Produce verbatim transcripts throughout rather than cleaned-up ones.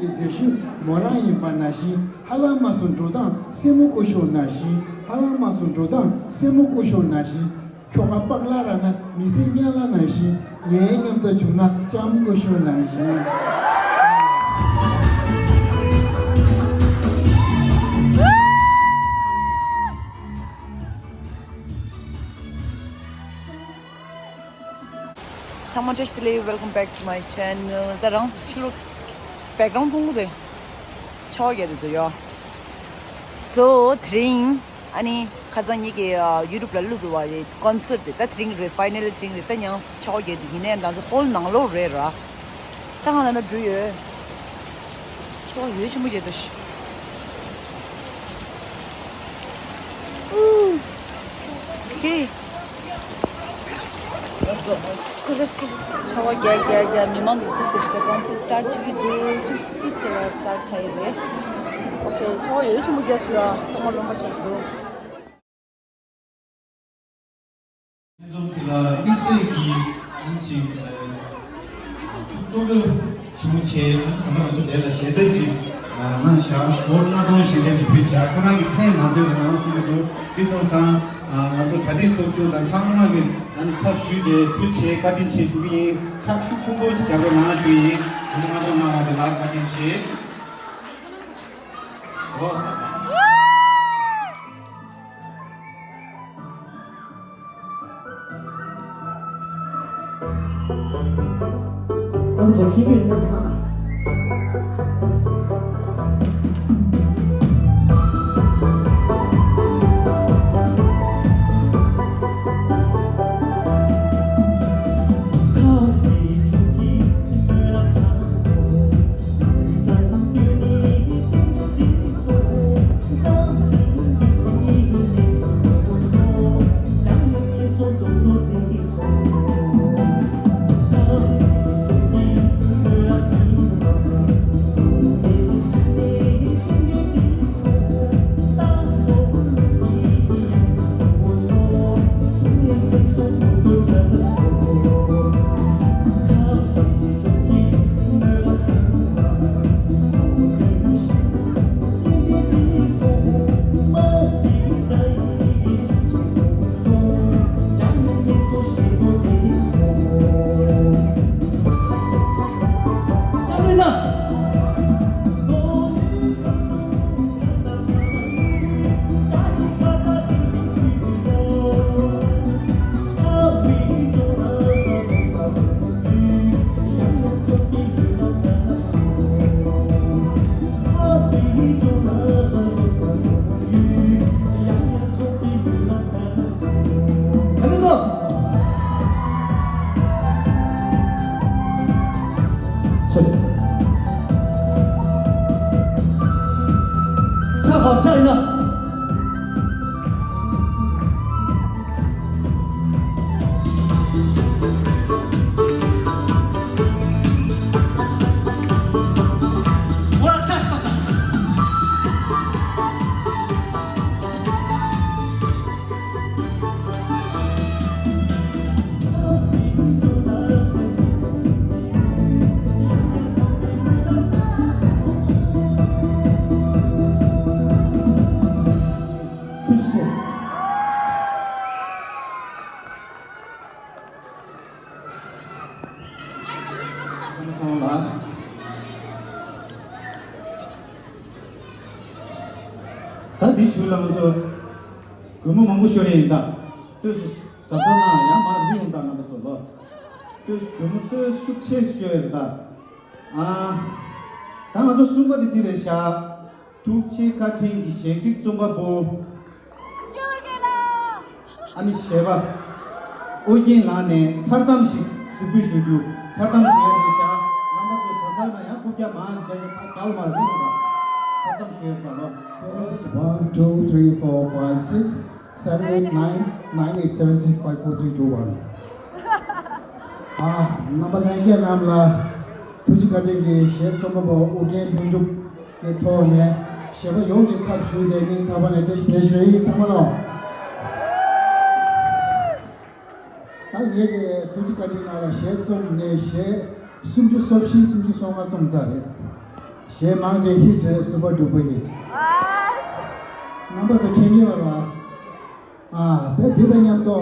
གི་མཛེས་ཤོས་མོ་རང་ཡིན་པ་ནང་བཞིན། ཧ་ལམ་མ་སུ་འགྲོ་སྟངས་སེན་མོ་ཀོ་ཤོ་ནང་བཞིན། ཧ་ལམ་མ་སུ་འགྲོ་སྟངས་སེན་མོ་ཀོ་ཤོ་ནང་བཞིན། ཁྱོ་ག་པག་ལ་ར་ན་མི་ཚེ་སྙན་ལ་ནང་བཞིན། ངའི་མཉམ་དུ་བྱུང་ན་ལྕམ་ཀོ་ཤོ་ནང་བཞིན། ཚང་མ་བཀྲ་ཤིས་བདེ་ལེགས། Welcome back to my channel. ད་རང་ཚོ་ཕྱི་ལོགས་བེག་གྷ་རོན་ཌི་མཐོང་གི་རེད། ཆར་པ་རྒྱག་གི་འདུག་ཡ། So དེ་རིང་ཨ་ནི་ཁ་སང་ཉིད་ཀྱི་ཡུ་ཊུབ་ལ་བླུགས་འདུག་པ་རེད། ཀོན་སར་ཊི་དེ། ད་དེ་རིང་རེད། ཕའི་ནལ་ལི་དེ་རིང་རེད། ད་ཡང་ཆར་པ་རྒྱག་གི་འདུག་ཡིན་ནའི་ང་ཚོ་ཧོལ་ནང་ལོགས་རེད་ར། ད་ང་ལ་ན་འགྲོ་ཡོད། ཆར་པ་ཡོད་ཆེན་པོ་རྒྱག་འདུག་ཨུ། ཧེ། སྐུ་རེ་སྐུ་རེ། ཆར་པ་རྒྱག་རྒྱག་རྒྱག་མི་མང་འདུག་སྟེ། དེ་ཀོན་སར་ཊི་སི་ཊར་ཊི་བྱེད་ཀྱི་འདུག་ཏིས་ཏིས་བྱས་ལ་སི་ཊར་ཊི་བྱས་ཡོད་རེད། ཨོ་ཁེ། ཆར་པ་ཡོད་ཆེན་པོ་རྒྱག་སོང་། ཚང་མ་རློན་པ་ཆགས་སོང་། ལྷན་འཛོམས་དེ་ལ་དམིགས་བསལ་གྱི་ཨ་ནི་ཅིག་ཨ་ཐུགས་སྤྲོ་པོ་ཆེན་པོ་བྱས། ཨ་ནི་ད་ལྟ་ང་ཚོ་འདི་ལ་ཞལ་འདེབས་ཅིག་ཨ་གནང་བཞག་སྒོར་ལྔ་སྟོང་ཞལ་འདེབས་ཅིག་ཕུལ་བཞག་ཁོ་རང་གི་མཚན་མ་འདོན་པ་ནང་གསུང་གི་འདུག་དེ་སོང་ཙང་ཨ་ང་ཚོ་གྲ་སྒྲིག་ཚོགས་ཆུང་དང་ཚང་མ་གི་ཨ་ནི་ཚབ་ཞུས་ཏེ་ཐུགས་རྗེ་ཆེ་བཀའ་དྲིན་ཆེ་ཞུ་གི་ཡིན། ཕྱག་ཤུགས་ཆེན་པོ་ཅིག་རྒྱག་རོགས་གནང་ཞུ་ཡིན། སྒོར་ལྔ་སྟོང་གནང་བ་དེ་ལ་བཀའ་དྲིན་ཆེ། ཨོ། ད་དེ་ཞུ་ལ་ང་ཚོ་གུས་མོ་མང་པོ་ཤོར་ཡིན་ད། ལྟོས་སུ་གཟབ་གཟབ་གནང་། ཡང་མར་འདི་ཡིན་ད་རྣམ་པ་ཚོ་ལོ། ལྟོས་སུ་གུས་མོ་ལྟོས་ཤུགས་ཆེ་ཤོས་ཡོད་ད། ཨ། ད་ང་ཚོ་གསུམ་པ་དེ་འདི་རེད་ཤག་ཐུགས་རྗེ་བཀའ་དྲིན་གྱི་ཞལ་གཟིགས་རྩོམ་པ་པོ། ཅོར་གེ་ལ། ཨ་ནི་གཞས་པ་ཨོ་རྒྱན་ལགས་ནས་མཚར་གཏམ་ཞིག་གཟིགས་འབུལ་ཞུ་རྒྱུ། མཚར་གཏམ་ཞུ་ཡ་རེད་ཤག་རྣམ་པ་ཚོ་ཟ་ཟ་ན་ཡང་རྐུབ་བཀྱག་མང་བརྒྱབ་ཀྱི་ཕར་དགའ་ལ་མར་རིང་པོ་དང་མཚར་གཏམ་ཞུ་ཡ་རེད་པ་ལོ། One, two, three, four, five, six, seven, eight, nine, nine, eight, seven, six, five, four, three, two, one. ཨ། རྣམ་པ་ལྷན་རྒྱས་རྣམས་ལ་ཐུགས་རྗེ་བཀའ་དྲིན་གྱི་གཞས་རྩོམ་པ་པོ་ཨོ་རྒྱན་ལྷུན་གྲུབ་ཀྱི་ཐོག་ནས་གཞས་པ་ཡོངས་ཀྱི་ཚབ་ཞུས་ཏེ་སྙིང་ཐག་པ་ནས་བཀྲ་ཤིས་བདེ་ལེགས་ཞུ་ཡིན། ཚང་མ་ལོ། ད་ངེད་ཀྱི་ཐུགས་རྗེ་བཀའ་དྲིན་ནང་ལ་གཞས་རྩོམ་ནས་གཞས་སུམ་ཅུ་སོ་བཞི་སུམ་ཅུ་སོ་ལྔ་རྩོམ་ཚར་རེད། གཞས་མང་ཆེ་ཧིཊ་རེད། སུ་པར་ཌུ་པར་ཧིཊ། རྣམ་པ་ཚོ་མཁྱེན་གྱི་མ་རེད་བ། ཨ་དེ་འདི་དང་མཉམ་དུ།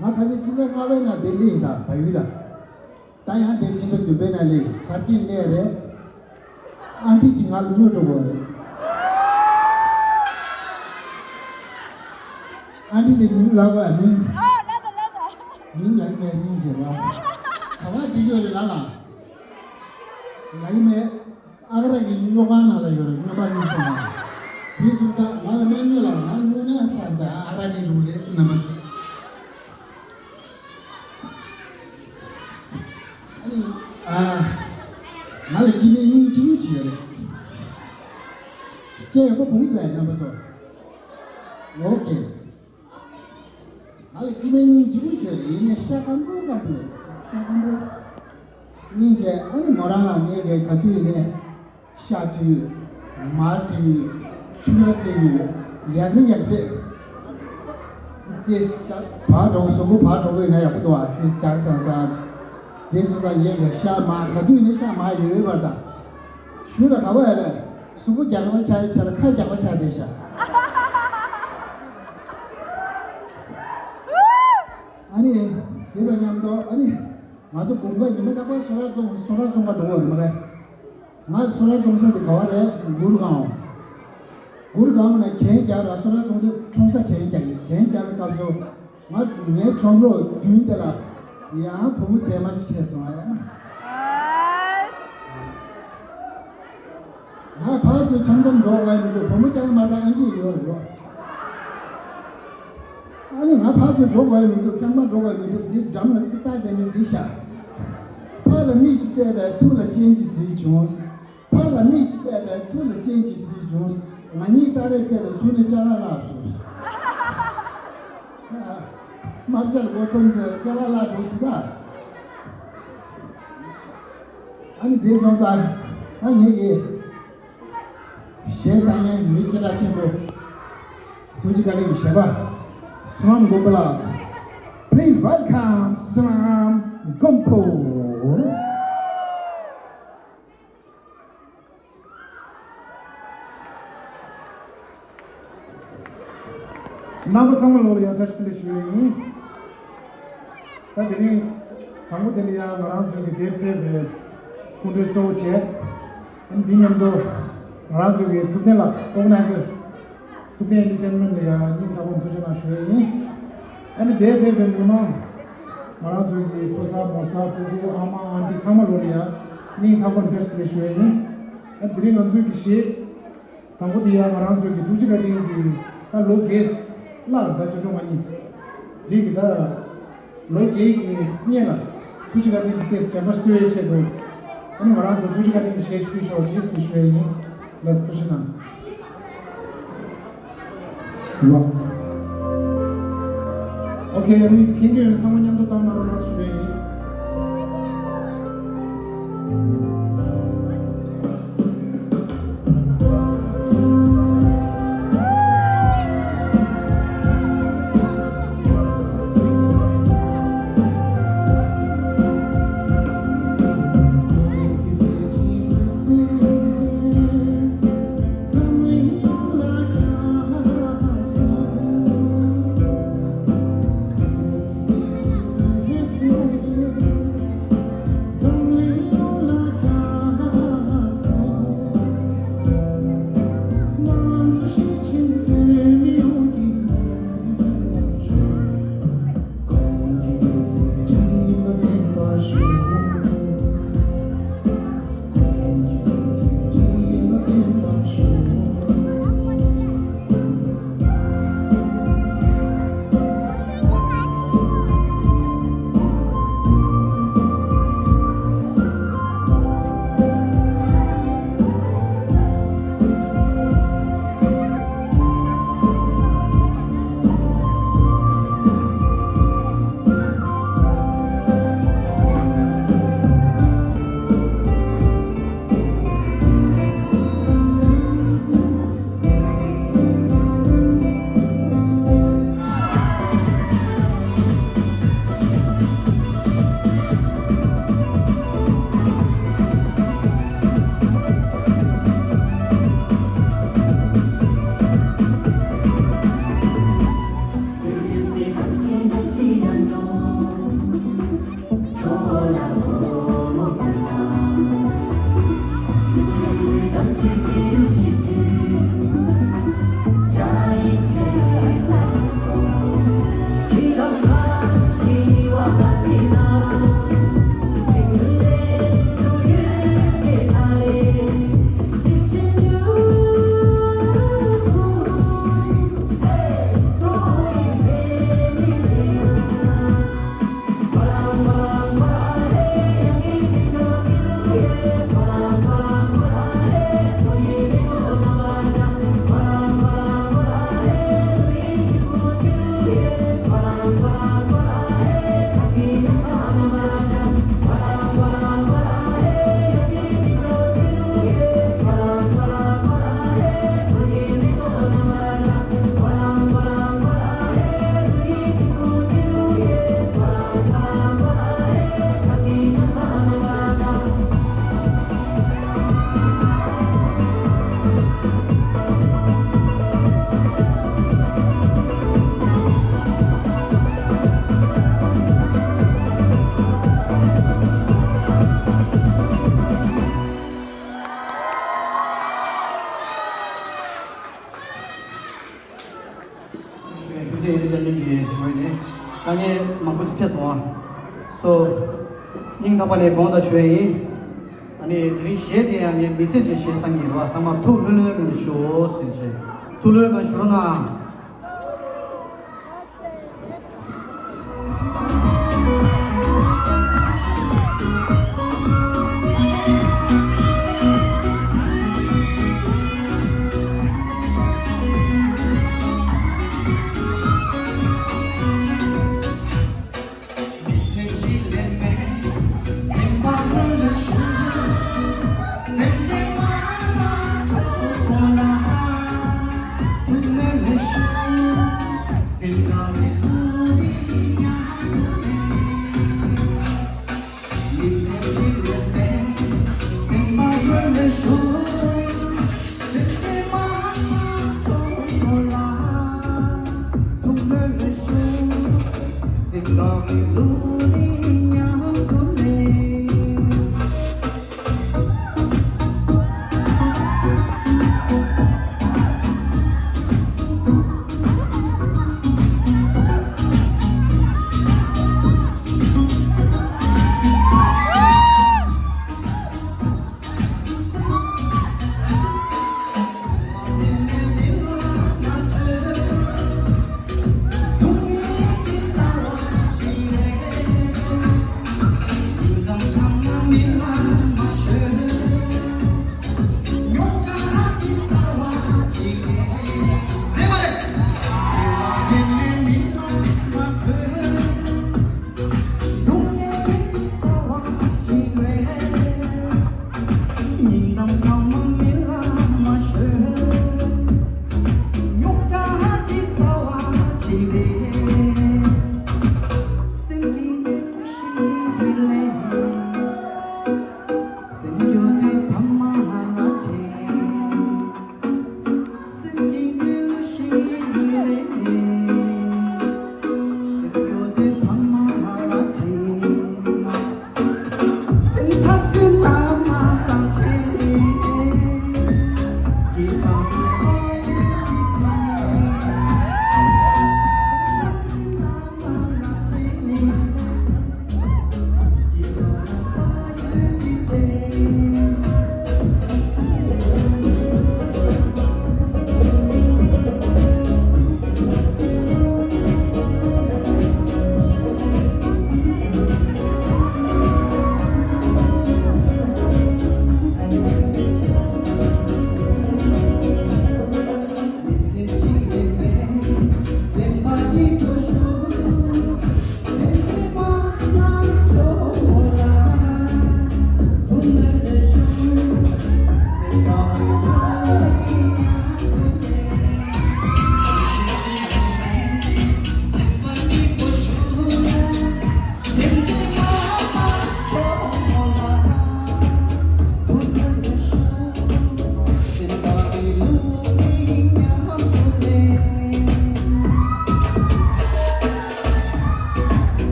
ང་ཁ་ཤས་ཕྱི་ཟླ་ལྔ་པའི་ནང་ལྡི་ལི་ཡིན་ད་བལ་ཡུལ་ལ། ད་ཡང་དེ་ཕྱི་ཟླ་བདུན་པའི་ནང་ལ་གར་ཅིག་སླེབས་རེད། ཨ་འདྲི་ཅིག་ང་ལ་སྨྱོ་འགྲོ་གི་རེད། ཨ་འདྲི་དེ་མིང་ལབ་པ་མིང་། ཨ་ལབ་ད་ལབ་ད། མིང་ལབ་མེད་མིང་ཟེར་བ། ག་བ་འདི་ཡོད་རེད་ལ་ལ། ལབ་ཀྱི་མེད། ཨ་ག་ར་གི་སྨྱོ་ཁང་ནང་ལ་ཡོད་རེད། སྨྱོ་པ་གཉིས་སོང་བ། དེ་སོང་ཙང་ང་ལ་མ་སྨྱོ་ལ། ང་ལ་སྨྱོ་ན་ཚར་ད་ཨ་ར་གཉིས་འགྲོ་རེད་རྣམ་པ་ཚོ། ཨ་ནི། ཨ། ང་ལ་སྐྱེ་དམན་སྙིང་རྗེ་མོ་ཅིག་ཡོད་རེད། སྐད་ཡག་པོ་གོ་གི་འདུག་རྣམ་པ་ཚོ། ཨོ་ཀེ། ང་ལ་སྐྱེ་དམན་སྙིང་རྗེ་མོ་ཅིག་ཡོད་རེད། ཡིན་ནའི་ཤ་སྐམ་པོ་སྐམ་པོ་ཡོད་རེད། ཤ་སྐམ་པོ། སྙིང་རྗེ། ཨ་ནི་མོ་རང་ལ་ངས་ཀྱི་ག་དུས་ཡིན་ནའི། ཤ་སྤྲད་ཡོད། མར་སྤྲད་ཡོད། ཕྱུ་ར་སྤྲད་ཡོད། ཡག་གི་ཡག་ཚད། དེ་ཤ་བག་འགྲོ་གི། གཟུགས་པོ་བག་འགྲོ་གི་ཡིན་ན་ཡག་པོ་འདུག་ཨ། དེ་རྒྱག་སང་སང་། དེ་སོང་ཙང་ངས་ཀྱི་ཤ་མར་ག་དུས་ཡིན་ནའི་ཤ་མར་ཡོད་ཡོད་པར་དང་། ཞུ་ལ་ག་བ་ཡ་ལ། གཟུགས་པོ་རྒྱགས་པ་ཆགས་ཡ་ཆགས་ལ་ཁ་རྒྱགས་པ་ཆགས་བསྡད་ཤག་ཨ་ནི། དེ་དང་མཉམ་དུ་ཨ་ནི། ང་ཚོ་དགོན་པ་ཉི་མ་རྟག་པར་སོ་ར་རྫོང་། སོ་ར་རྫོང་པ་འགྲོ་བ་རེད་མ་རེད། ང་སོ་ར་རྫོང་ས་དེ་ག་བ་རེད། གུར་སྒང་། གུར་སྒང་ན་གྱེན་རྒྱག་ར། སོ་ར་རྫོང་དེ་ཁྲོམ་ས་གྱེན་རྒྱག་ཡིན། གྱེན་རྒྱག་པའི་སྐབས་སུ་ང་ངའི་ཁྲོམ་རོགས་མདུན་དེ་ལ་ཡང་བུ་མོ་མཛེས་མ་ཞིག་ཁེལ་སོང་ཨ་ཡ། ང་ཕར་ཚུར་འཆམ་འཆམ་འགྲོ་དགོས་མི་འདུག་བུ་མོ་རྐྱང་མ་གཏོགས་ཨ་འདྲས་ཡོད་རེད་རོ། ཨ་ནི་ང་ཕར་ཚུར་འགྲོ་དགོས་མི་འདུག་རྐྱང་པ་འགྲོ་དགོས་མི་འདུག་འདི་འགྲམ་ལ་ཏི་ཏ་དེ་ནས་འདྲིས་ཤག་ཕར་ལ་མིག་ཅིག་བལྟས་པས་ཚུར་ལ་སྤྱན་གཅིག་གཟིགས་བྱུང་། ཕར་ལ་མིག་ཅིག་བལྟས་པས་ཚུར་ལ་སྤྱན་གཅིག་གཟིགས་བྱུང་། ང་གཉིས་ཏ་རེ་བལྟས་པས་ཚུར་ནས་ཅ་ལག་བརླགས་སོང་། རྨ་བྱ་ལ་མགོ་འཐོམས་ནས་ཅ་ལག་བརླགས་འགྲོ་གི་འདུག་ཨ་ནི་དེ་སོང་ཙང་ཨ་ངེད་ཀྱི་གཞས་བཏང་མཁན་མི་སྐད་གྲགས་ཆེན་པོ། ཐུགས་རྗེ་བཀའ་དྲིན་གྱི་གཞས་པ། སི་ལམ་མགོན་པོ་ལགས། Please welcome Salam Gompo. རྣམ་པ་ཚང་མ་ལོ་ལ་ཡང་བཀྲ་ཤིས་བདེ་ལེགས་ཞུ་ཡ་ཡིན། ད་དེ་རིང་དང་པོ་དེ་ལ་ཡང་ང་རང་ཚོའི་གི་དེར་ཕེབས་པའི་སྐུ་མགྲོན་གཙོ་བོ་བྱས། ཨ་ནི་འདི་མཉམ་དུ་ང་རང་ཚོའི་གི་ཐུབ་བསྟན་ལགས། ཨོ་ག་ནའི་ཛར། ཐུབ་བསྟན་ཨེན་ཊར་ཊེན་མེན་ཊི་ལ་ཡང་སྙིང་ཐག་པ་ནས་ཐུགས་རྗེ་གནང་ཞུ་ཡ་ཡིན། ཨ་ནི་དེར་ཕེབས་པའི་མི་མང་། ང་རང་ཚོའི་གི་ཕོ་གསར་མོ་གསར་ཕྲུ་གུ་ཨ་མ་ཨན་ཊི་ཚང་མ་ལོ་ལ་ཡང་སྙིང་ཐག་པ་ནས་བཀྲ་ཤིས་བདེ་ལེགས་ཞུ་ཡ་ཡིན། ཨ་དེ་རིང་ང་ཚོའི་གི་གཞས། དང་པོ་དེ་ཡང་ང་རང་ཚོའི་གི་ཐུགས་རྗེ་བཀའ་དྲིན་གྱི་ད་ལོ་བརྒྱད་ལྷག་རེད། ད་ཅོ་ཅོ་ང་གཉིས་འདི་གི་ད་ལོ་བརྒྱད་ཀྱི་སྔོན་ལ་ཐུགས་རྗེ་བཀའ་དྲིན་གྱི་ཏེས་དྲན་པ་གསོ་ཡའི་ཆེད་དུ། ཨ་ནི་ང་རང་ཚོ་ཐུགས་རྗེ་བཀའ་དྲིན་གྱི་གཞས་ཞུ་ཆོག་ཅེས་དེ་ཞུ་ཡ་ཡིན། ལགས་སོ། ཐུགས་རྗེ་གནང་། ཨོ་ཁེ། ཨ་ནི་མཁྱེན་གྱི་ཡོད་ན་ཚང་མ་མཉམ་དུ་བཏང་གནང་རོགས་གནང་ཞུ་ཡ་ཡིན། ཁྲེལ་སོང་ཨ། སོ། སྙིང་ཐག་པ་ནས་དགོངས་དག་ཞུ་ཡ་ཡིན། ཨ་ནི་དེ་རིང་གཞས་དེ་ཡང་ངས་མི་ཚེ་གཅིག་གཞས་བཏང་གི་རེད་བ། ཚང་མ་ཐུགས་ལྷོད་ལྷོད་ངང་ཞུའོ་ཟེར་བྱས། ཐུགས་ལྷོད་ངང་ཞུ་རོགས་གནང་།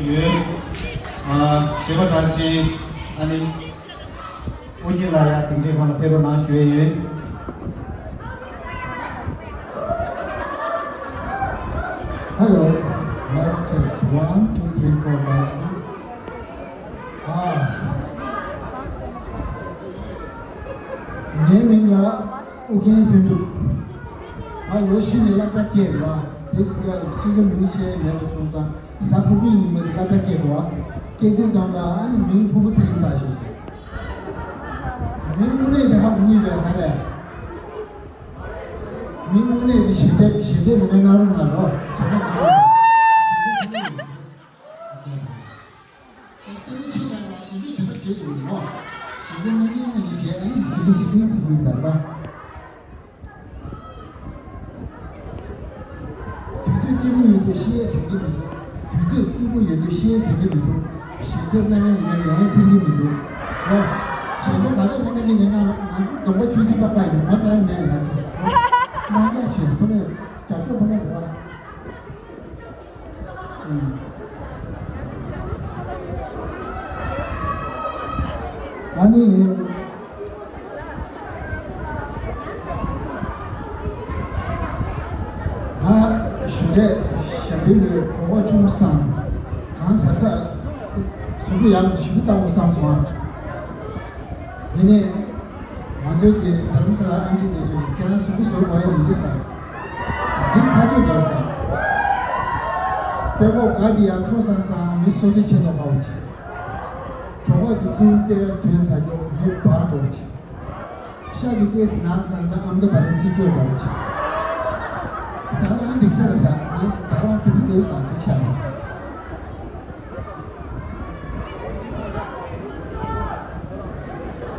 ཡོད། ཨ། གཞས་པ་གྲགས་ཅན་ཨ་ནི། ཨོ་རྒྱན་ལགས་ཡ་དེ་འདྲའི་སྒང་ལ་ཕེབས་རོགས་གནང་ཞུ་ཡས་ཡིན། Hello, mic test, one, two, three, four, mic test. ཨ། ངའི་མིང་ལ་ཨོ་རྒྱན་ལྷུན་གྲུབ། ང་ལོ་བཞི་ནས་སློབ་གྲྭ་སྐྱེལ་བ། དེ་སུ་ཡ་སུ་ཡ་མིང་བཤད་མེད་པ་སོང་ཙང་། གཟའ་ཕུར་བུའི་ཉི་མ་དེ་སློབ་གྲྭ་སྐྱེལ་འགྲོ་བ། སྐྱེལ་དུས་ཙམ་ལ་ཨ་ནི་མིང་ཕུར་བུ་ཚེ་རིང་བཏགས་ཤིག་མིང་དངོས་གནས་དེ་ཧ་གོ་གི་ཡོད་པས་ཧ་རེ། མིང་དངོས་གནས་དེ་ཞི་བདེ་ཞི་བདེ་མི་སྣ་གནང་རོགས་གནང་རོགས། བྱས་ན་བྱས་ན། ཨ་ཏི་ནི་ཆེ་ཡང་ལ་ཞི་བདེ་དྲི་བ་བྱེད་དགོས་རེད་མོ། ཞི་བདེ་མི་སྣ་གནང་གི་བྱས་ཨ་ནི་ཞི་བདེ་ཞི་བདེ་ཞི་བདེ་དར་པ། དུས་ཚོད་སྐྱིད་པོ་ཡོད་དུས་ཤི་ཡས་དྲན་གྱི་མི་འདུག་དུས་ཚོད་སྐྱིད་པོ་ཡོད་དུས་ཤི་ཡས་དྲན་གྱི་མི་འདུག་ཞི་བདེ་གནང་མཁན་ཡིན་ན་ཡང་ཡང་འཚེར་གྱི་མི་འདུག་ལོ། ཞལ་ལས་ད་ལྟ་ལས་ཀ་འདི་ཉན་ན་ང་ཚོ་གདོང་པ་ཆུ་སྲིན་པ་པ་ཡིན་ང་ཚ་ཡི་མེད་ང་ཚོ་ནང་ཀ་ཞེས་ཕ་མེད་རྒྱ་ཆོག་ཕ་མེད་འགྲོ་བ། ཨ་ནི། ང་གཞུང་ལས་ཞབས་འདེགས་ལོས་གྲོགས་པོ་ཆུང་བསམ་གང་ཟབ་ཟབ་གཟུགས་པོ་ཡག་ཞིབ་ཏུ་བཏང་བ་བསམ་སོང་ཨ། ཡིན་ནའི། ང་ཚོའི་གི་དྷ་རམ་ས་ལ་ཨ་འདྲི་དེ་ཚོས་ཁྱེད་རང་གཟུགས་པོ་བཟོ་དགོས་ཡ་མི་འདུག་ཟེར། འགྲིག་ཕ་ཆོས་འདུག་ཟེར། དཔེ་ཁོག་ག་དེ་ཡ་མཐོ་སང་སང་མི་སོ་ཏི་ཆེ་དོ་ཧའོ་ཆེ། གྲོགས་པོ་དེ་ཚོའི་ལྟས་དོན་ཚ་རྒྱོ་མི་བར་འགྲོ་ཆེ། ཤ་གི་ལྟས་ནག་སང་སང་ཨམ་དོ་བ་ལ་རྩིས་སྐྱོ་དོ་ཆེ། ད་རང་འགྲིག་ས་རེད་ཟེར་ནི་ད་རང་རྩིས་པོ་འདུག་ཟེར་འགྲིག་ཤག་ཟེར།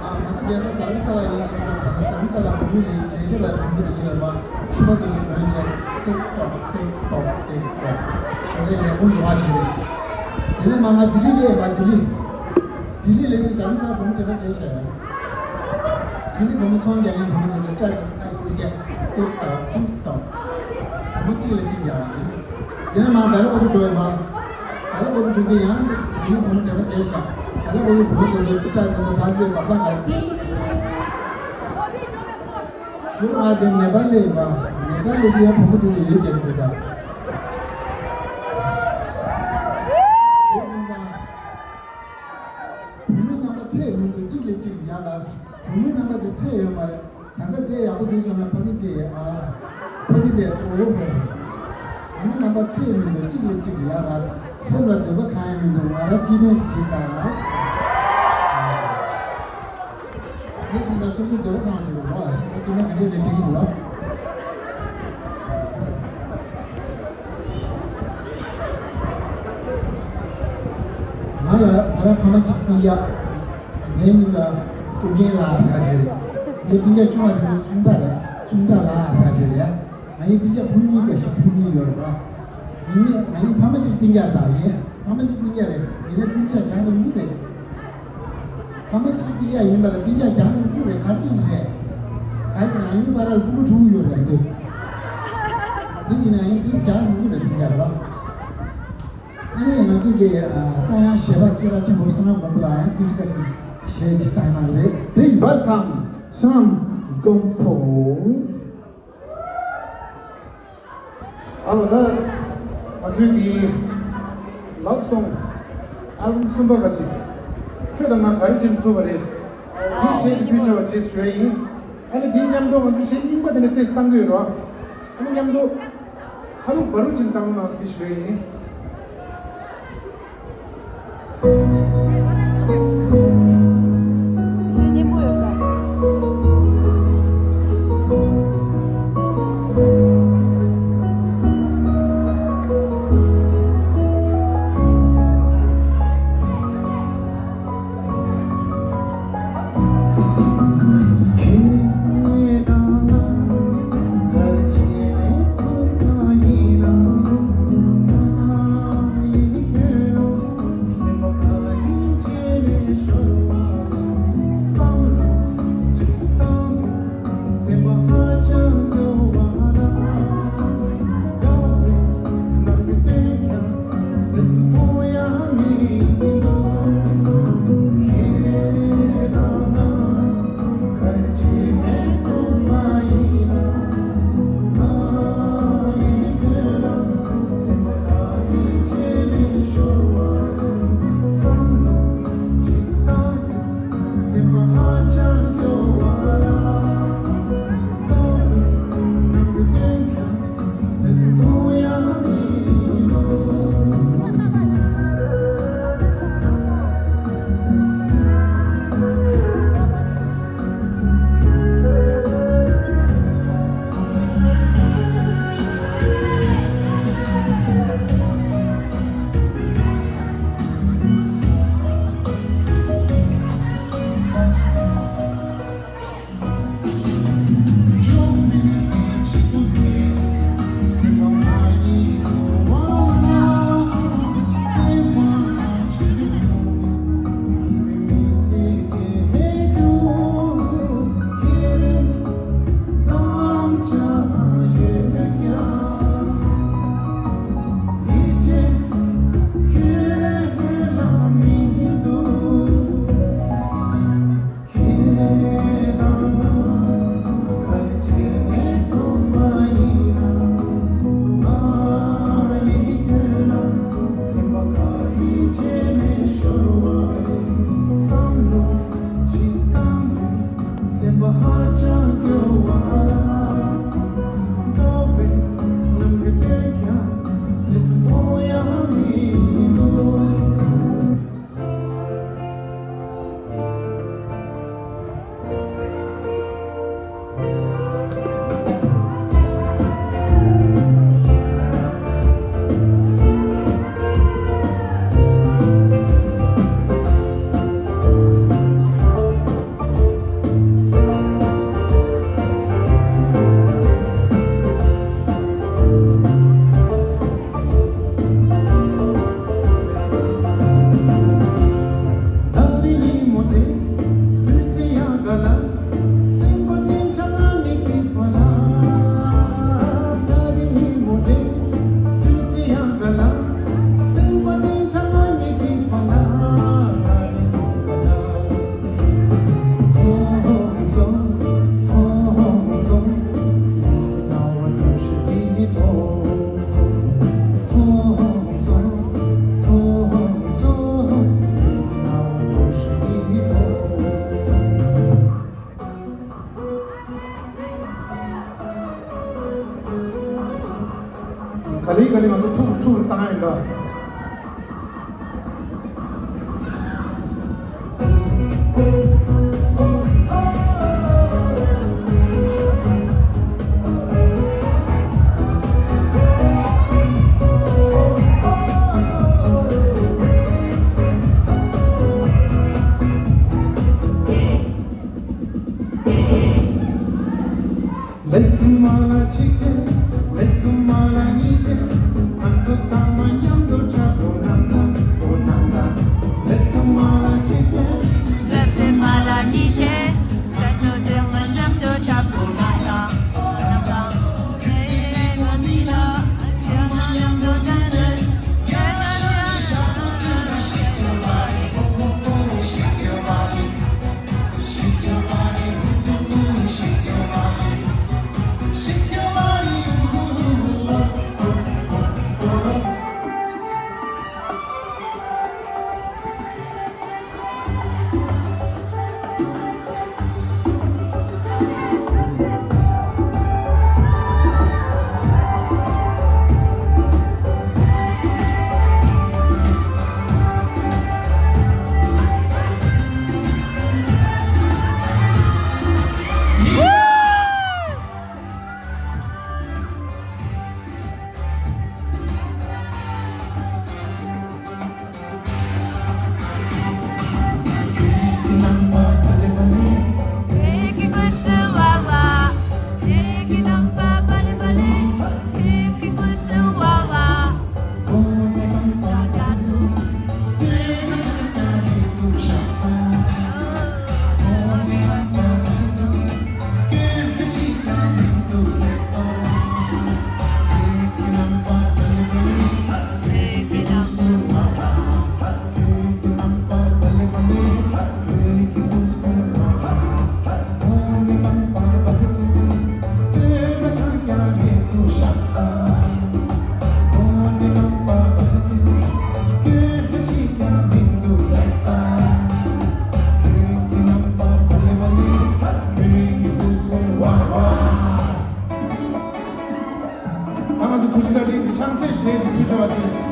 ང་ཚོ་རྒྱལ་ས་དྷ་རམ་ས་ལ་ཡིན་སོང་ཙང་དྷ་རམ་ས་ལ་བོད་ཡིག་ལས་ལས་བྱེད་པ་བོད་མི་དེ་ཚོ་ལ་མ་ཕྱུ་པ་དེ་ཚོ་གྱོན་བྱས་ཏིག་ཏོག་ཏིག་ཏོག་ཏིག་ཏོག་ཞོགས་ཀའི་ལས་ཁུངས་འགྲོ་བ་བྱས་རེད། དེ་ནས་མ་ང་ལྡི་ལི་སླེབས་པ་ལྡི་ལི། ལྡི་ལི་སླེབས་དུས་དྷ་རམ་ས་ལ་བོད་མི་དྲན་པ་བྱས་ཤག་ཡ། ལྡི་ལི་བོད་མི་ཚོང་རྒྱག་མཁན་བོད་མི་དེ་ཚོ་སྐྲ་ཚོ་ཨ་ཁུ་བྱས་ཏིག་ཏོག་ཏིག་ཏོག་བོད་མི་གཅིག་ལ་གཅིག་རྒྱག་པ་རེད། དེ་ནས་མ་བལ་པོ་ཏི་འགྲོ་ཡོད་པ། བལ་པོ་ཏི་འགྲོ་དུས་ཡང་དེ་ནི་བུ་མོ་དྲན་པ་བྱས་ཤག་བལ་པོ་ཏི་བུ་མོ་དེ་ཚོའི་སྐྲ་དེ་ཚོ་ཕར་སྤོས་པ་ཕར་ག་ལ་ཏི། ཞུ་ཨ་དེ་ནེ་པ་ལི་ཡིན་པ། ནེ་པ་ལི་དེ་ཡང་བུ་མོ་དེ་ཚོ་ཡོད་ཀྱི་རེད་དེ་ད། དེ་སོང་ཙང་། བུ་མོ་རྣམ་པ་ཚད་མི་འདུག་གཅིག་ལས་གཅིག་ཡག་ལ། བུ་མོ་རྣམ་པ་དེ་ཚད་ཡོད་མ་རེད། ད་ལྟ་དེ་ཡག་པོ་འདུག་བསམ་ན་ཕ་གི་དེ་ཨ། ཕ་གི་དེ་ཨོ་ཧོ། ཨ་ནི་རྣམ་པ་ཚད་མི་འདུག་གཅིག་ལས་གཅིག་ཡག་ལ། སེམས་ལ་འདོད་པ་གང་ཡང་མི་འདུག་ང་རང་སྐྱིད་པོ་འགྲིག་ག་དེ་སོང་ཙང་སོ་སོའི་འདོད་པ་གང་བྱེད་དགོས་རོགས་ཨ་ཤེས་སྐྱིད་པོ་ག་འདྲས་རེད་འགྲིག་གི་ལོ། ང་ལ་ང་རང་ཕ་མ་གཅིག་སྤུན་ཀྱག་ངའི་མིང་ལ་ཨུ་རྒྱན་ལགས་ཟེར་བ་ཞིག་རེད། ངའི་སྤུན་ཀྱག་ཆུང་བ་དེ་མིང་ཆུང་བདག་རེད། ཆུང་བདག་ལགས་ཟེར་བ་ཞིག་རེད། ང་ཡི་སྤུན་ཀྱག་བུ་གཉིས་དང་བུ་གཉིས་ཡོད་རེད་པ། ཡིན་ནའི་ང་ཡི་ཕ་མ་གཅིག་སྤུན་ཀྱག་དང་ཡིན། ཕ་མ་གཅིག་སྤུན་ཀྱག་རེད། ཡིན་ནའི་སྤུན་ཀྱག་རྒྱང་རིང་པོ་རེད། ཕ་མ་གཅིག་སྤུན་ཀྱག་ཡིན་པ་ལ་སྤུན་ཀྱག་རྒྱང་རིང་པོ་རེད་ག་ཅི་རེད། ག་ཅི་ང་ཡི་བར་ལ་ཕྲུ་གུ་དྲུག་ཡོད་རེད་འདུག་འདི་ཅི་ན་ཡིན་འདི་རྒྱང་རིང་པོ་རེད་སྤུན་ཀྱག་རེད་པ། ཨ་ནི་ང་ཚོ་གི་ཨ་རྟ་དབྱངས་གཞས་པ་སྐད་གྲགས་ཆེན་པོ་བསོད་ནམས་མགོན་པོ་ལགས་ཡང་ཐུགས་རྗེ་བཀའ་དྲིན་གཞས་ཅིག་བཏང་གནང་རེད། Please welcome བསོད་ནམས་མགོན་པོ། ཨ་ལོ་ད་ང་ཚོའི་གི་love song album གསུམ་པ་ག་ཅིག་ཁྱོད་དང་ང་ག་རེ་བྱེད་ཐུབ་པ་རེད། འདི་གཞས་འདི་ཕུལ་ཆོག་ཅེས་ཞུ་ཡ་ཡིན། ཨ་ནི་འདི་མཉམ་དུ་ང་ཚོ་གཞས་རྙིང་པ་དེ་ནས་ཏེས་བཏང་གི་ཡོད་རོགས། ཨ་ནི་མཉམ་དུ། ཧ་ལུ་བ་རུ་ཅིན་ཏང་ནང་སྟེ་ཞུ་ཡིན། ག་ལེ་ག་ལེ་ང་ཚོ་ཐུག་ཐུག་བཏང་ཡིན་ད། ལེགས་སོ་མ་ལ་གཅིག་བྱས། ལེགས་སོ་མ་ལ་གཉིས་བྱས། ང་ཚོ་ཚང་མ་མཉམ་དུ་འཁྲབ་རོགས་གནང་དང་། འོ་གནང་དང་། ལེགས་སོ་མ་ལ་གཅིག་བྱས། ལེགས་སོ་མ་ལ་གཉིས་བྱས། ང་ཚོ་ཚང་མ་མཉམ་དུ་འཁྲབ་རོགས་གནང་དང་། འོ་གནང་དང་། ལེགས་སོ་མ་ལ་གཉིས་བྱས། ད་ང་ཚོ་གུས་ཕྱག་བཀའ་དྲིན་གྱི་ཆང་སའི་གཞས་ཞིག་ཕུལ་ཆོག་པ་ཅིག་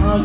ཨོ་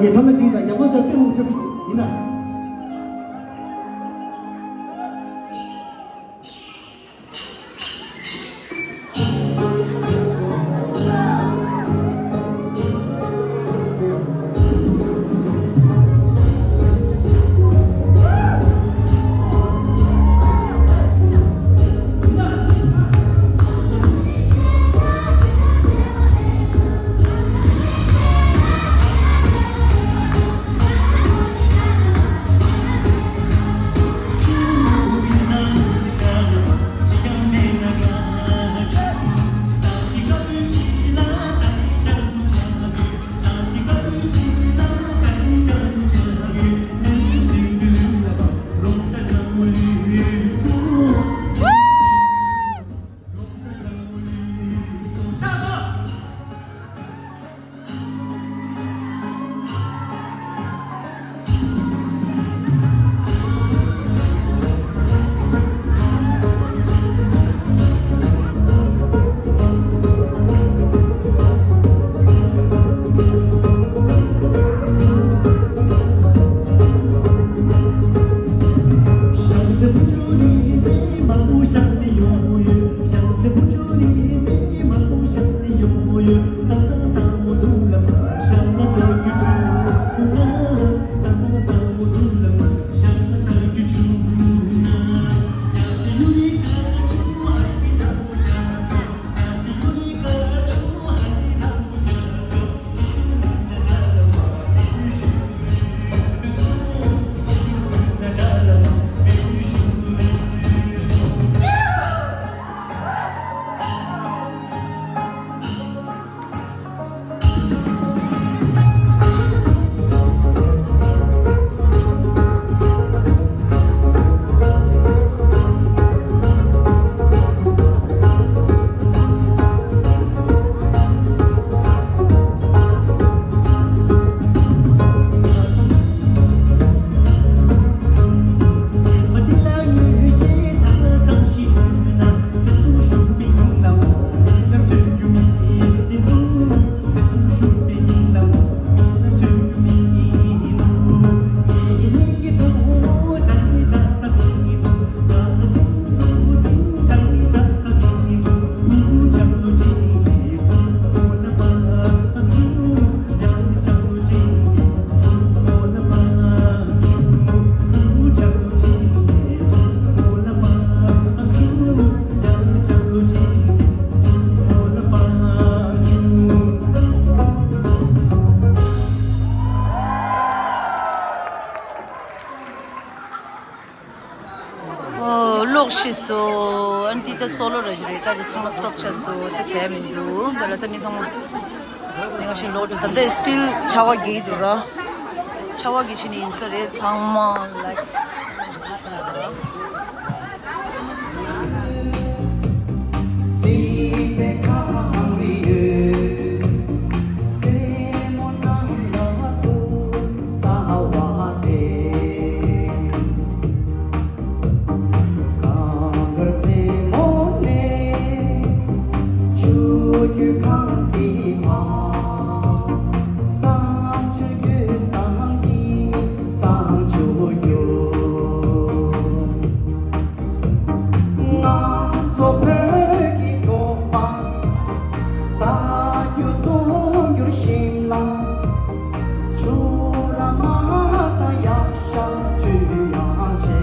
ཁེ། ཁྲམ་ན་ཅིག་དང་རྒྱབ་ལོགས་དེར་དཔེ་མང་པོ་ཆགས་ཀྱི་འདུག་ཡིན་ན། ཨོ། ལོག་ཤི་སོང་། ཨ་ནི་དེ་ད་སོ་ལོ་ར་ཞིག་རེད། ད་དེ་ཚང་མ་སི་ཊོབ་བྱས་སོང་། ད་བྱས་མི་འདུག་ད་ལ་ད་མི་ཚང་མ་མི་ང་ཞིག་ལོག་འགྲོ། ད་ལྟ་སི་ཊིལ་ཆར་པ་རྒྱག་གི་འདུག་ར། ཆར་པ་རྒྱག་བྱས་ནས་ཡིན་ས་རེད། ཚང་མ་ལའིཀ་ང་ཚོ་བོད་ཀྱི་འབྲོག་པ། ཟ་རྒྱུ་འཐུང་རྒྱུར་ཞིམ་ལ། ཆུ་ར་མ་དང་ཡག་ཤ་བཅུད་ཡང་ཆེ།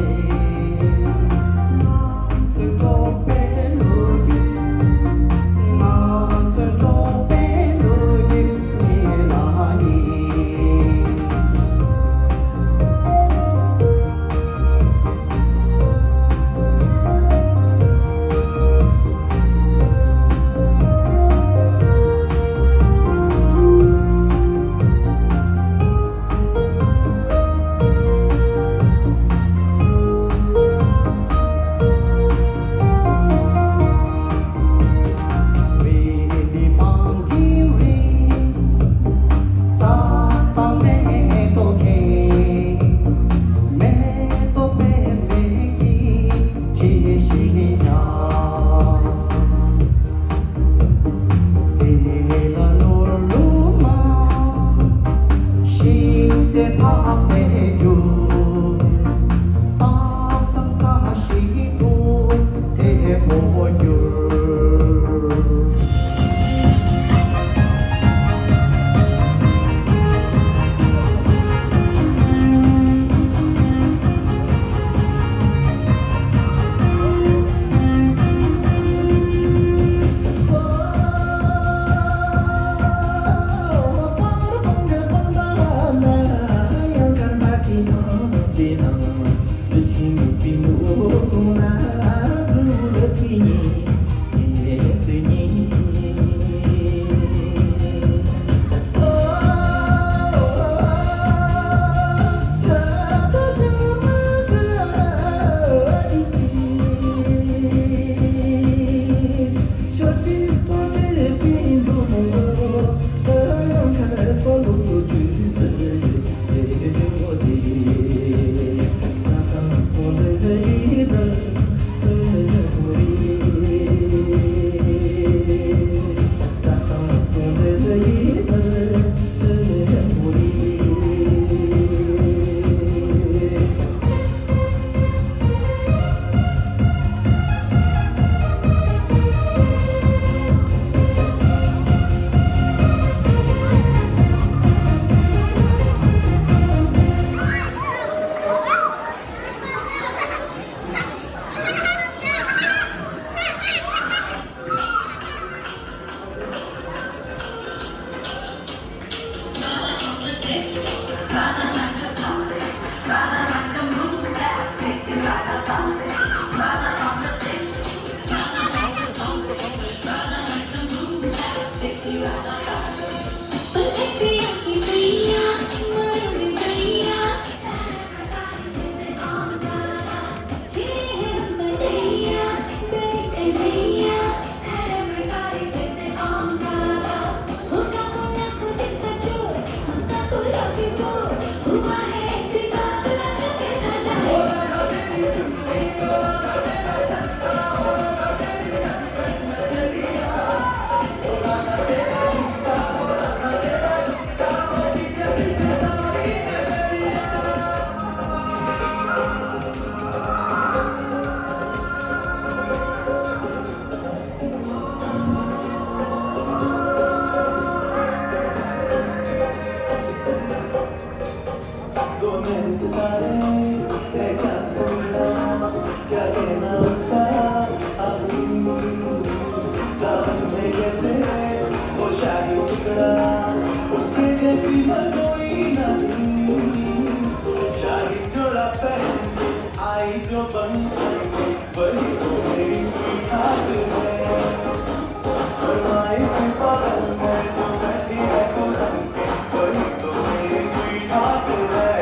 ང་ཚོའི་འབྲོག་པའི་ आई जो बन वही तो मेरी स्वीटहार्ट है। फरमाइश पागल है जो बैठी है दुल्हन के, वही तो मेरी स्वीटहार्ट है।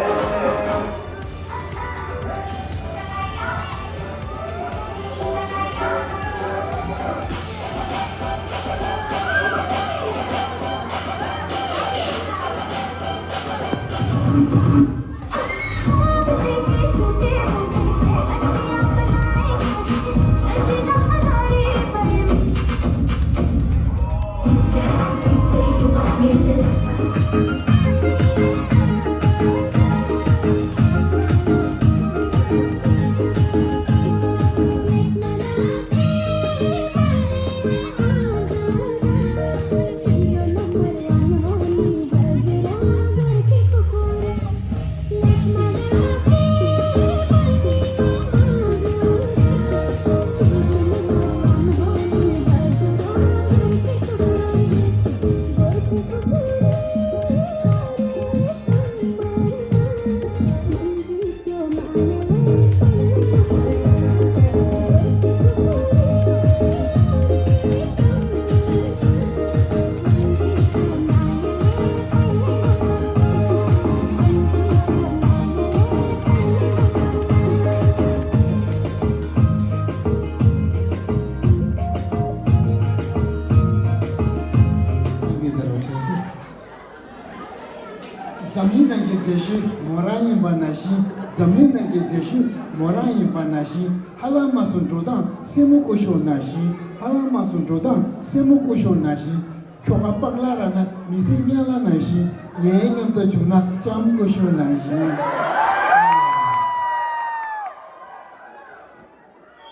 འཛམ་གླིང་ནང་གི་མཛེས་ཤོས་མོ་རང་ཡིན་པ་ནང་བཞིན། འཛམ་གླིང་ནང་གི་མཛེས་ཤོས་མོ་རང་ཡིན་པ་ནང་བཞིན། ཧ་ལམ་མ་སོང་འགྲོ་སྟངས་སེན་མོ་ཀུ་ཤོ་ནང་བཞིན། ཧ་ལམ་མ་སོང་འགྲོ་སྟངས་སེན་མོ་ཀུ་ཤོ་ནང་བཞིན། ཁྱོ་ག་པག་ལ་ར་ན་མི་ཚེ་དམྱལ་བ་ནང་བཞིན། ངའི་མཉམ་དུ་བྱུང་ན་ལྕམ་ཀུ་ཤོ་ནང་བཞིན།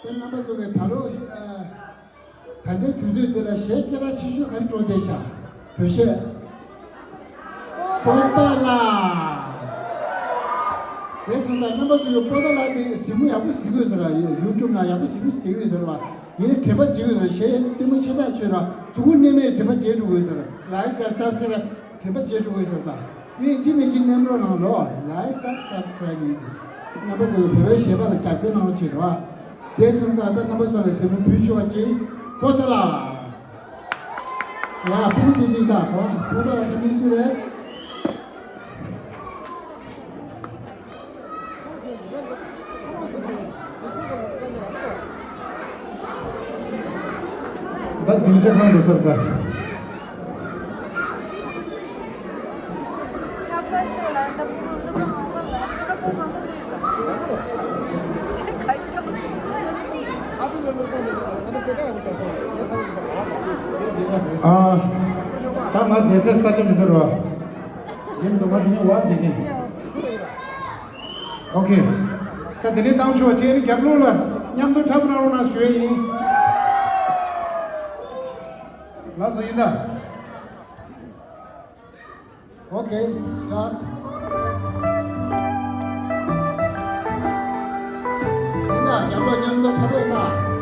དེ་རྣམ་པ་ཚོ་གིས་ད་རུང་ཨ། ད་ལྟའི་དུས་ཚོད་འདི་ལ་གཞས་སྐད་གྲགས་ཆེ་ཤོས་ག་རེ་འགྲོ་བསྡད་ཤག། བོད་གཞས། པོ་ཏཱ་ལ། དེ་སོང་ཙང་རྣམ་པ་ཚོས་ཀྱི་པོ་ཏཱ་ལ་དེ་གཟིགས་མོ་ཡག་པོ་གཟིགས་དགོས་ཟེར་བ། ཡུ་ཊུབ་ནང་ཡག་པོ་གཟིགས་མོ་གཟིགས་དགོས་ཟེར་བ། ཡིན་ན་དྲན་པ་བརྗེད་དགོས་ཟེར། གཞས་ལྟད་མོ་ཆེ་ཐག་ཆོད་ར་ཐུགས་ཁུར་ནས་མེད་དྲན་པ་བརྗེད་འགྲོ་དགོས་ཟེར། ལའིག་དང་སབ་སི་ཀ་རབ་དྲན་པ་བརྗེད་འགྲོ་དགོས་ཟེར་ད། ཡིན་གཅིག་མིན་གཅིག་མཉམ་རོགས་གནང་རོགས། ལའིག་དང་སབ་སི་ཀ་རབ་ཡིན་ཏེ། རྣམ་པ་ཚོས་བོད་པའི་གཞས་པ་ལ་རྒྱབ་སྐྱོར་གནང་རོགས་བྱེད་རོགས། དེ་སོང་ཙང་ད་རྣམ་པ་ཚོ་ལ་གཟིགས་མོ་འབུལ་ཆོག་པ་ཅིག། པོ་ཏཱ་ལ། ཡ། སྤུ་གུ་དེ་ཅིག་ད་གོ། པོ་ཏཱ་ལ་ཆ་མི་སུ་རེད། ད་སྡིངས་ཆ་གང་འགྲོ་ས་རེད་ད། ཨ། ད་ང་བསྡད་སའི་ས་ཆ་མི་འདུག་རོ། ཡིན་འདུག་ང་འདི་ནས་འོག་འདི་ནས། ཨོ་ཁེ། ད་དེ་ནས་བཏང་ཆོག་བྱས་ནས་རྒྱབ་ལོགས་ལ་མཉམ་དུ་འཁྲབ་གནང་རོགས་གནང་ཞུ་ཡས་ཡིན། ལགས་སོ་ཡིན་ད། ཨོ་ཁེ། སི་ཊར་ཊི། ཡིན་ད། རྒྱབ་ལོགས་མཉམ་དུ་འཁྲབ་ཡས་ཡིན་ད།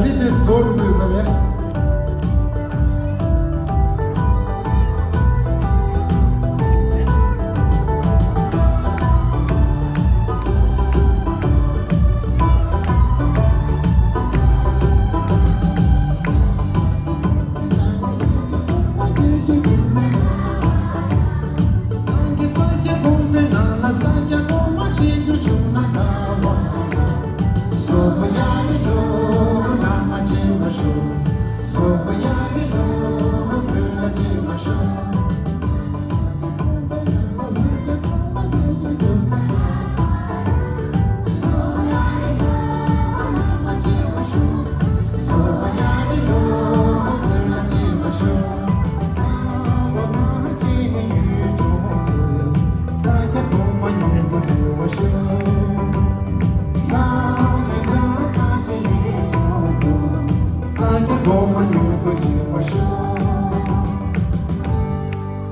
ལི་དེ་ཟོར་འདུག་ས་ལས།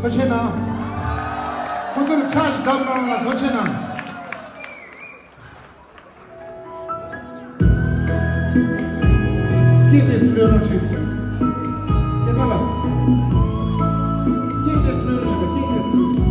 ཐུགས་རྗེ་གནང་། ཁོང་ཚོར་ཕྱག་ཞིག་བརྡབ་གནང་ལ་ཐུགས་རྗེ་གནང་། སྐད་དེ་སུ་ལོས་རོགས་བྱེད། སྐལ་བཟང་ལགས། སྐད་དེ་སུ་ལོས་རོགས་བྱེད་དང་སྐད་དེ་སུ།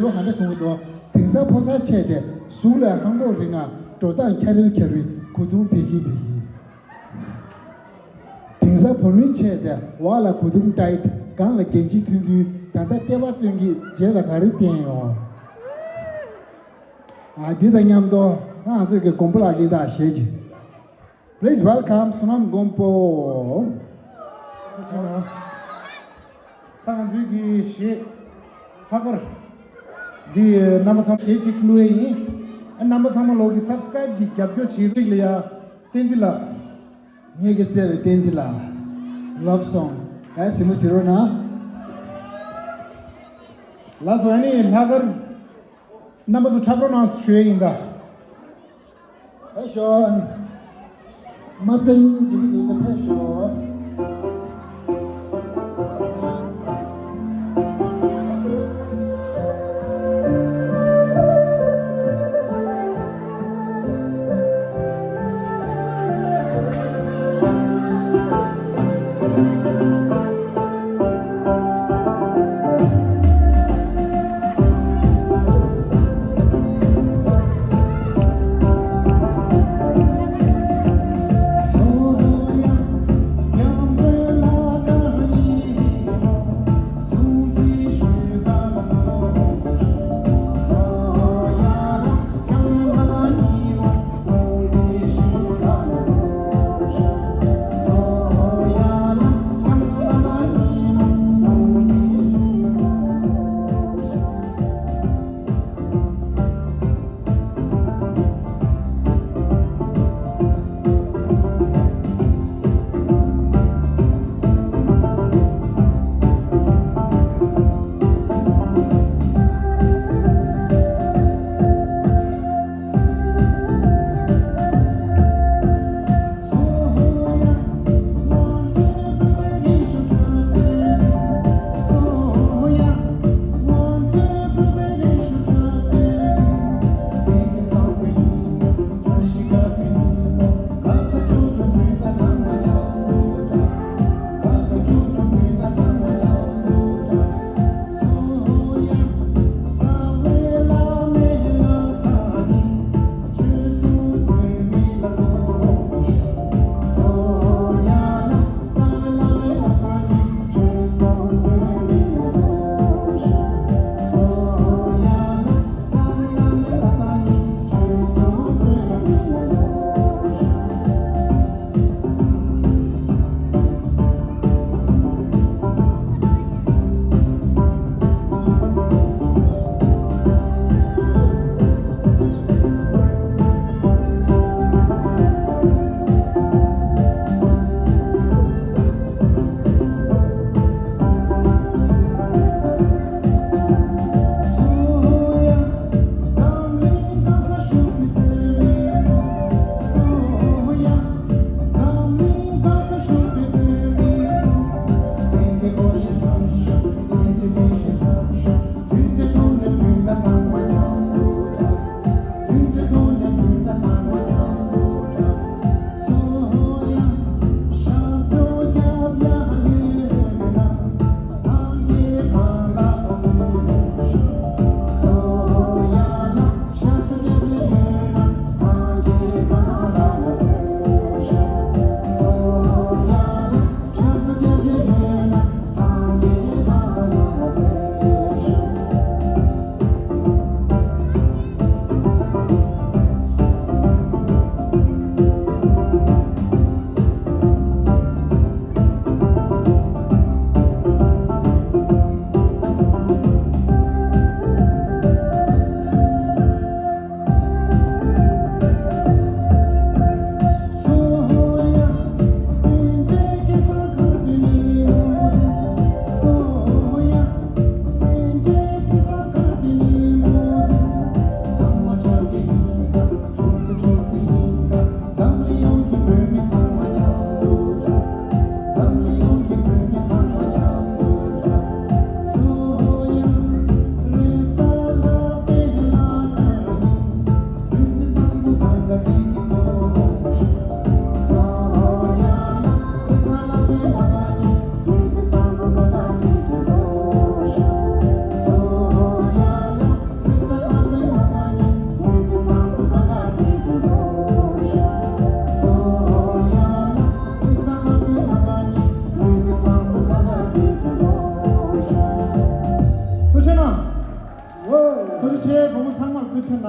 ལོ་ག་འདྲ་གོང་གི་འདུག་དེང་སང་ཕོ་གསར་ཆས་ཏེ་གཟུགས་ལ་ཧང་གོག་རིང་ང་འགྲོ་སྟངས་འཁྱར་རིལ་འཁྱར་རིལ་གོས་ཐུང་བེ་གི་བེ་གི། དེང་སང་བུད་མེད་ཆས་ཏེ་འོག་ལ་གོས་ཐུང་ཏའིཊ་སྒང་ལ་གྱོན་ཆས་ཐུང་ཐུང་། ད་ལྟ་ལྟེ་བ་སྟོན་གྱི་རྗེས་ལ་ག་རེ་བསྟན་ཡོད། ཨ་འདི་དང་མཉམ་དུ་ང་ཚོས་ཀྱི་དགོན་པ་ལ་ལི་དང་ཞེས་ཀྱི། Please welcome བསོད་ནམས་མགོན་པོ། ད་ང་ཚོའི་གི་གཞས་ལྷག་དཀར་འདི་རྣམ་པ་ཚང་མ་གཞས་གཅིག་བླུ་ཡས་ཡིན། ཨ་རྣམ་པ་ཚང་མ་ལོག་གི་སབ་སི་ཀ་རའིབ་གི་རྒྱབ་སྐྱོར་བྱེད་རིགས་ལ་ཡ། བསྟན་འཛིན་ལགས། ངེད་ཀྱི་བརྩེ་བའི་བསྟན་འཛིན་ལགས། ལབ་སོང་། ཨེ་གཟིགས་མོ་གཟིགས་རོགས་གནང་། ལགས་སོ། ཨ་ནི་ལྷག་དཀར་རྣམ་པ་ཚོ་འཁྲབ་རོགས་གནང་ཞུ་ཡས་ཡིན་ད། ཕེབས་ཤོག་དམར་རྩེ་སྙིང་རྗེ་མི་དེ་ཚོ་ཕེབས་ཤོག་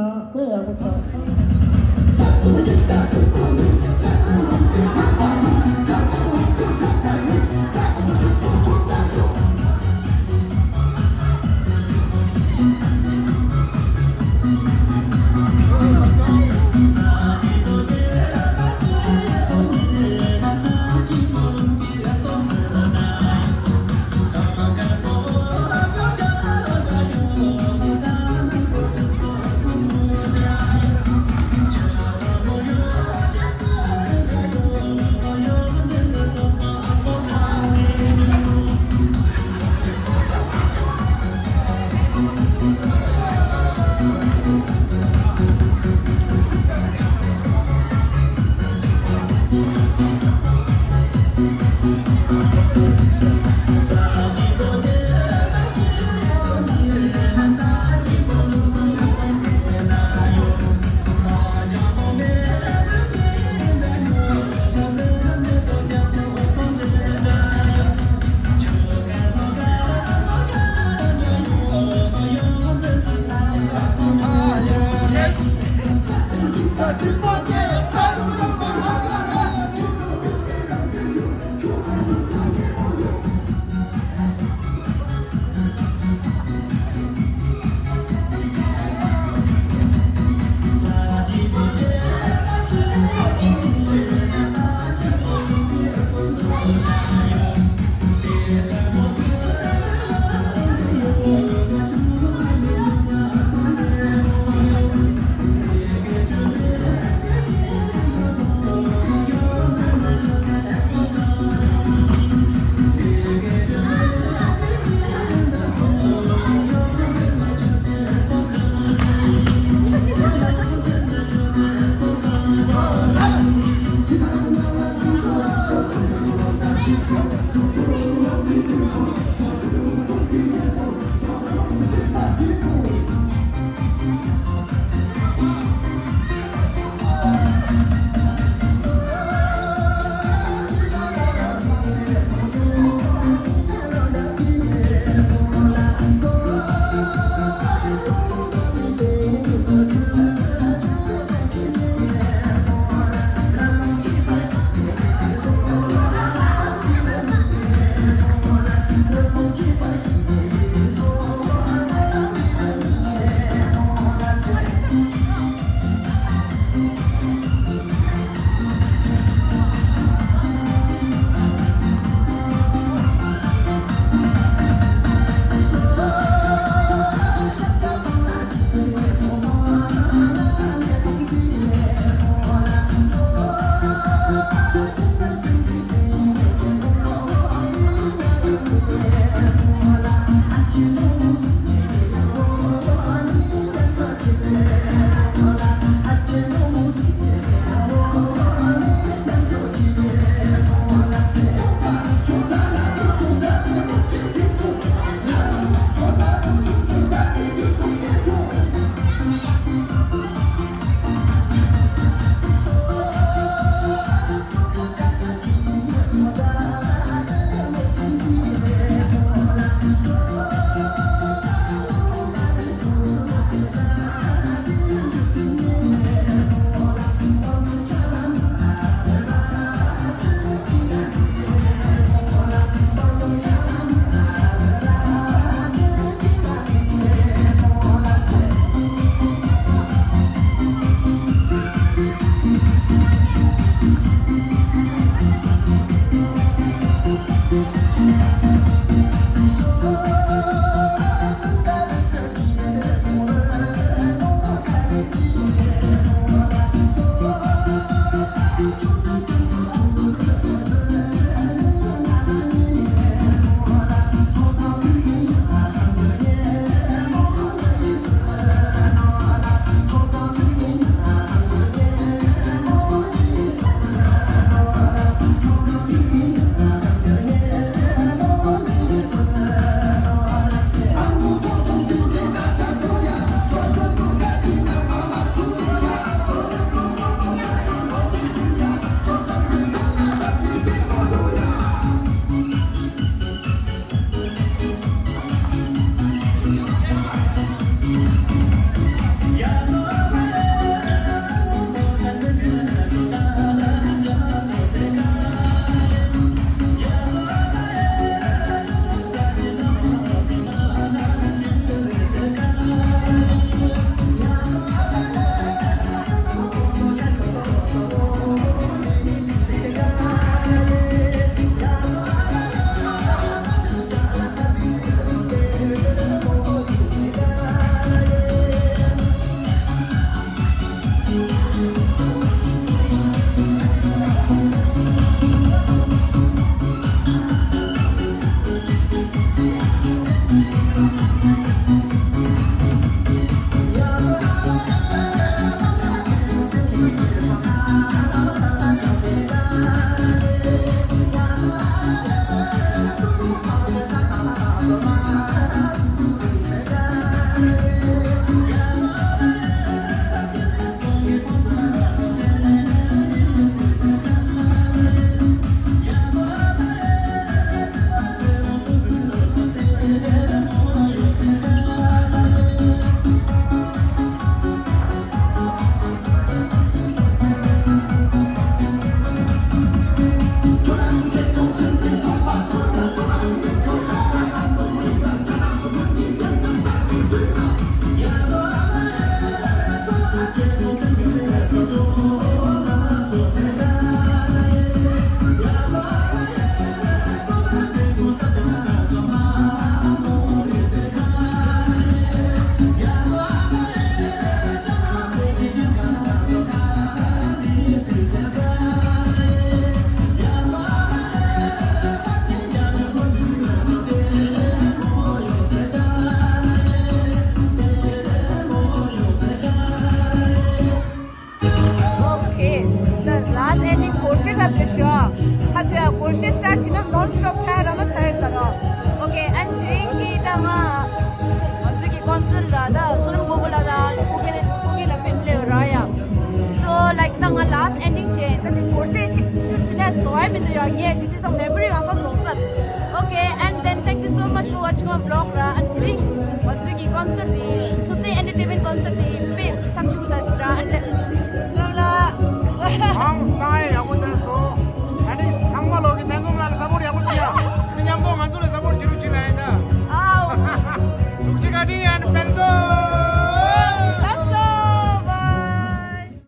དཔེ་ཡག་པོ་ཆགས། ལབ་དེ་ཤོ། ཧ་དེ་སྒོར་གཞས་སི་ཊར་བྱས་ན་ནོན་སི་ཊོབ་ཐལ་ར་མ་ཐལ་ད་རོ། ཨོ་ཀེ། ཨན་དེ་རིང་གི་ད་ང་ང་ཚོའི་གི་ཀོན་སར་ལ་ད་སོ་ནམ་སྒོ་པོ་ལ་ད་ཕ་གི་ཕ་གི་ལ་ཕེབས་ལེ་ར་ཡ། So like ད་ང་ལཱ་སི་ཊི་ཨེན་ཌིང་བྱས། ད་དེ་སྒོར་གཞས་གཅིག་ཤུ་བྱས་ན་བཟོ་ཡ་མི་འདུག་ཡ། ངས་ཇི་ཅི་སང་མེ་མོ་རི་རང་ཚ་བཟོ་ས། Okay, and then thank you so much for watching my vlog ར། ཨན་དེ་རིང་ང་ཚོའི་གི་ཀོན་སར་དེ་ཐུབ་བསྟན་ཨེན་ཊར་ཊེན་མེན་ཊི་ཀོན་སར་དེ།